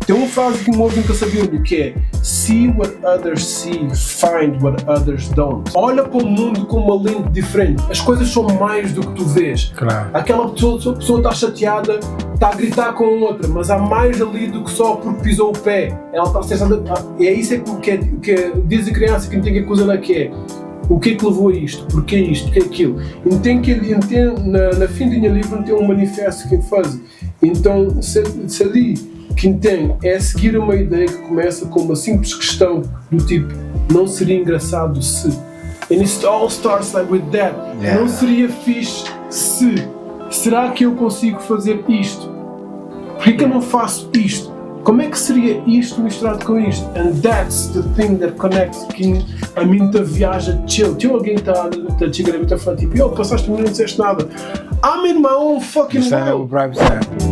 Ten un frazi ki N obi N ka sabia undi ki é, See what others see, find what others don't. Olha pa mundu ku uma lente diferenti. As coisas são mais do que tu vês. Claro. Aquela pessoa, pessoa tá chateada, tá a gritar com outra, mas há mais ali do que só porque pisou o pé. Ela tá estressada. É isso é que, que, é, que é, diz a criança que não tem que coisa lá que é. O que é que levou a isto? Porquê isto? Porquê aquilo? E tem que, tem, na fim do meu livro tem um manifesto que faz. Então, se ali quem tem é seguir uma ideia que começa com uma simples questão do tipo: não seria engraçado se? And it all starts like with that. Não seria fixe se? Será que eu consigo fazer isto? Porquê que eu não faço isto? Como é que seria isto misturado com isto? And that's the thing that connects que a mim te viaja chill. Tinha alguém que está tá chegando a mim e tá falando tipo: "Yo, passaste e não disseste nada." I'm in my own fucking Stand up world. with private sound.